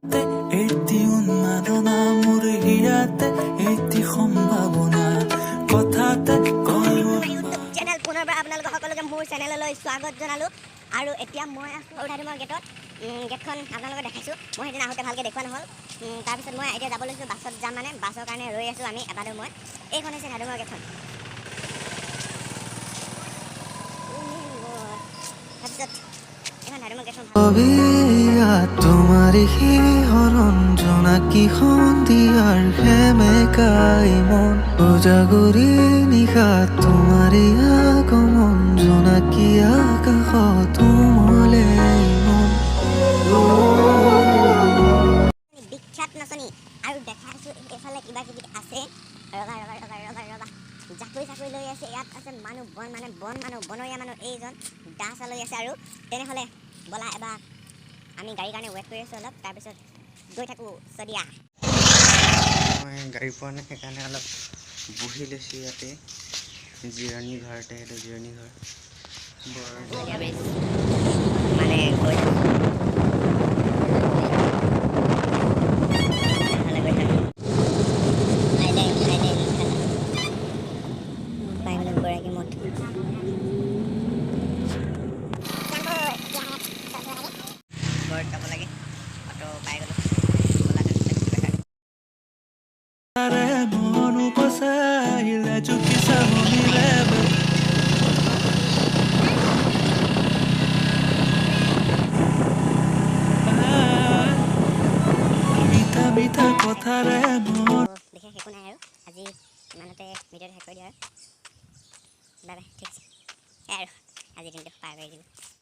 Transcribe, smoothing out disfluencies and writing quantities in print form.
এটি উন্মাদনা মোৰ হিয়াতে, এটি সম্ভাৱনা কথাতে কয়। ইউটিউব চেনেল, পুনৰবাৰ আপোনালোক সকলোকে মোৰ চেনেললৈ স্বাগত জনালোঁ। আৰু এতিয়া মই আছোঁ ধাদুমৰ গেটত। গেটখন আপোনালোকক দেখাইছোঁ। মই সেইদিনা আহোঁতে ভালকৈ দেখুওৱা নহ'ল। তাৰপিছত মই এতিয়া যাব লৈছোঁ, বাছত যাম, মানে বাছৰ কাৰণে ৰৈ আছোঁ আমি এবাৰো মই। এইখন হৈছে ধাদুমৰ গেটখন। তাৰপিছত এইখন ধাদুমৰ গেটখন। তোমাৰ শিহৰণ জোনাকী সন্ধিয়াৰ সেমেকাই মন, উজাগৰী নিশা তোমাৰি আগমন, জোনাকী আকাশত উমলে মন। বিখ্যাত নাচনী আৰু দেখাইছোঁ। এইফালে কিবা কিবি আছে। ৰবা ৰবা ৰবা ৰবা ৰবা, জাকৈ চাকৈ লৈ আছে। ইয়াত আছে মানুহ, বন মানে বন মানুহ, বনৰীয়া মানুহ। এইজন দা চা লৈ আছে। আৰু তেনেহ'লে ব'লা এবাৰ, আমি গাড়ীৰ কাৰণে ৱেইট কৰি আছোঁ অলপ, তাৰপিছত গৈ থাকোঁ শদিয়া। মই গাড়ী পোৱা নাই, সেইকাৰণে অলপ বহি লৈছোঁ ইয়াতে জিৰণি ঘৰতে। সেইটো জিৰণি ঘৰ বৰ শদিয়া ব্ৰিজ মানে গৈ থাকোঁ, তেনেহ'লে গৈ থাকোঁ। আইলেণ্ড, আইলেণ্ড পাই গ'লোঁ, গৰাকী মঠ। ঘৰত যাব লাগে, অটো পাই গ'লোঁ। ব'লা তেনেহ'লে গৈ থাকোঁ। মন উপচাইলে জুকি চাহনিৰে। মিঠা মিঠা কথাৰে মন। বিশেষ একো নাই আৰু আজি ইমানতে ভিডিঅ'টো শেষ কৰি দিওঁ আৰু। Bye bye. ঠিক আছে, সেয়াই আৰু আজিৰ দিনটো পাৰ কৰি দিলোঁ।